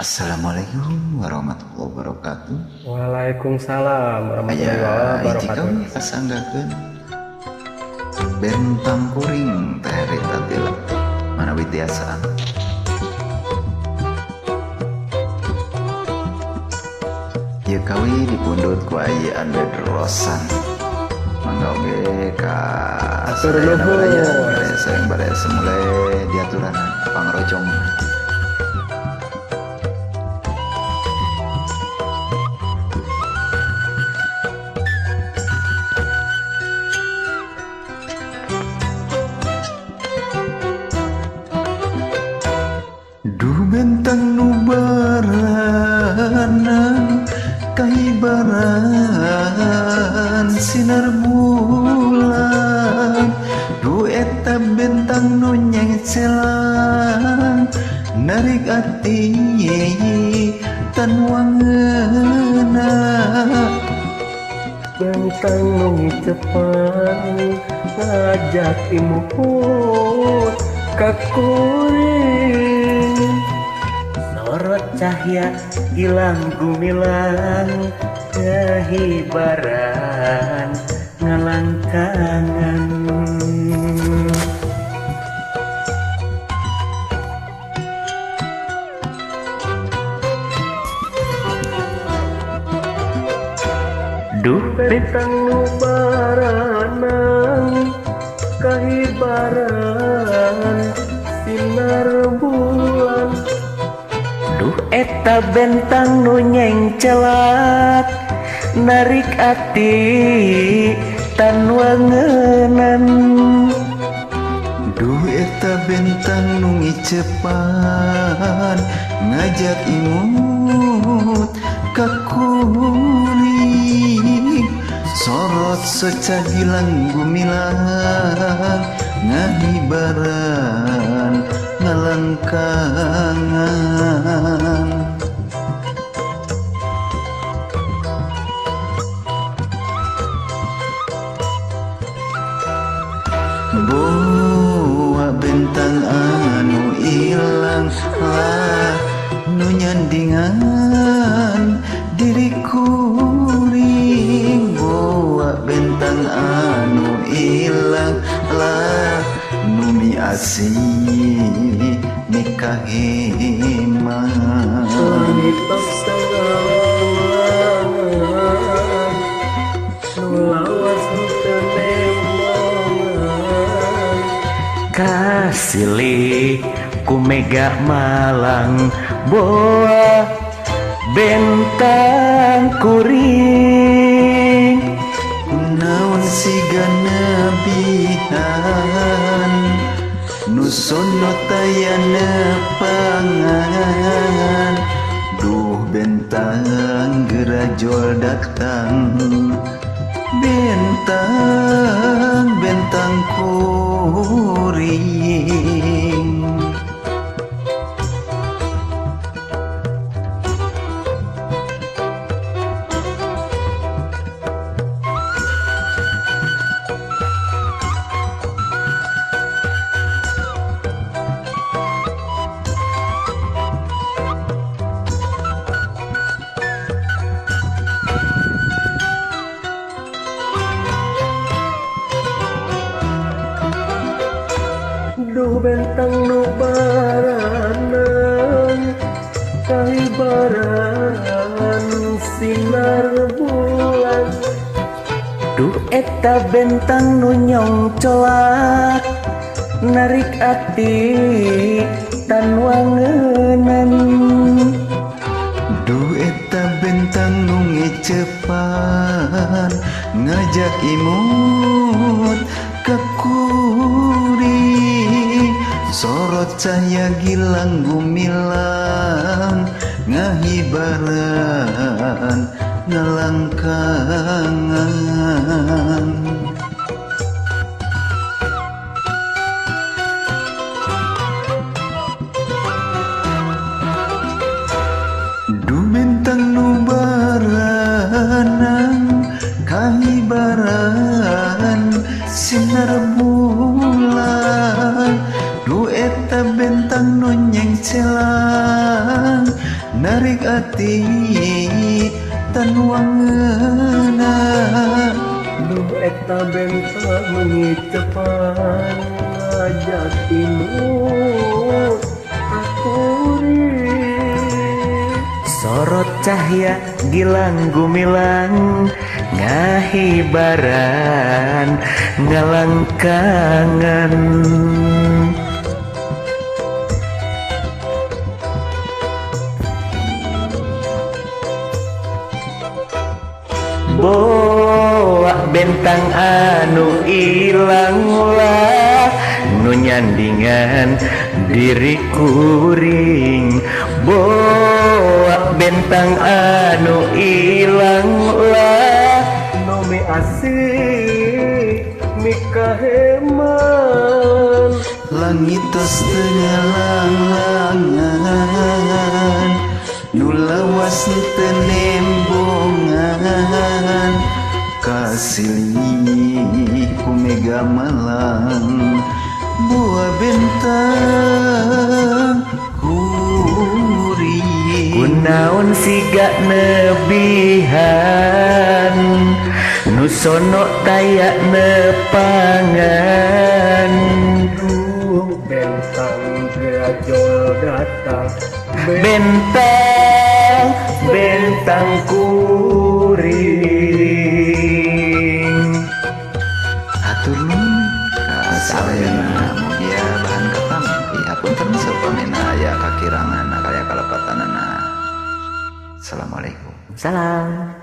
Assalamualaikum warahmatullahi wabarakatuh. Waalaikumsalam warahmatullahi Aya hiji wabarakatuh. kawi kasanggakeun bentang kuring teh harita teh manawi tiasa. Ieu kawi dipundhut ku Ayi Andred Rosan. Mangga oge ka Atur sadayana baraya, nuhun. Baraya sareng baraya semule diaturanan pangrojong. Duh bentang nu baranang kahibaran sinar bulan. Duh eta bentang nu nyengcelang narik ati tan wangeuna. Bentang nu ngicepan ngajak imut ka kuring. Sorot cahya gilang gumilang kehibaran ngalangkangan. Duh Bentang nu baranang kahibaran sinar bulan. Duh eta bentang nu nyengcelat narik ati tan wangenan. Duh eta bentang nu ngicepan ngajak imut ka kuring. Sorot soca gilang gumilang ngahibaran ngalangkangan. Boa bentang anu ilang lah nu nyandingan diri kuring. Boa bentang anu ilang lah nu miasih mikaheman. Langit tos tenggelam nu lawas henteu nemongan. Kasilih ku mega malang boa bentang kuring. Kunaon siga nabihan nu sono taya nepangan. Duh bentang gerajol datang, bentang bentang kuring. Duh bentang nu baranang kahibaran sinar bulan. Duh eta bentang nu nyongcolak narik ati tan wangenan. Duh eta bentang nu ngecepan ngajak imut ka kuring. Sorot cahya gilang gumilang ngahibaran ngalangkangan. Duh bentang nu baranang kahibaran sinar bulan. Duh eta bentang nu nyengcelang Narik ati tan wangeuna. Duh eta bentang meuni cepat ngajak imut kuring. Sorot cahya gilang gumilang ngahibaran ngalangkangan. Boa bentang anu ilang lah nu nyandingan diri kuring. Boa bentang anu ilang lah nu miasih mikaheman. Langit tos teu ngalanglangan nu lawas teu nembongan. Kasilih ku mega malang boa bentang kuring. Kunaon siga nebihan nu sono taya nepangan. Duh bentang gajol datang bentang bentang kuring. Hatur nuhun ka sadayana, mugia bahan katampi. Hapunten saupamina aya kakirangan kaya kalepatanana. Assalamualaikum. Salam.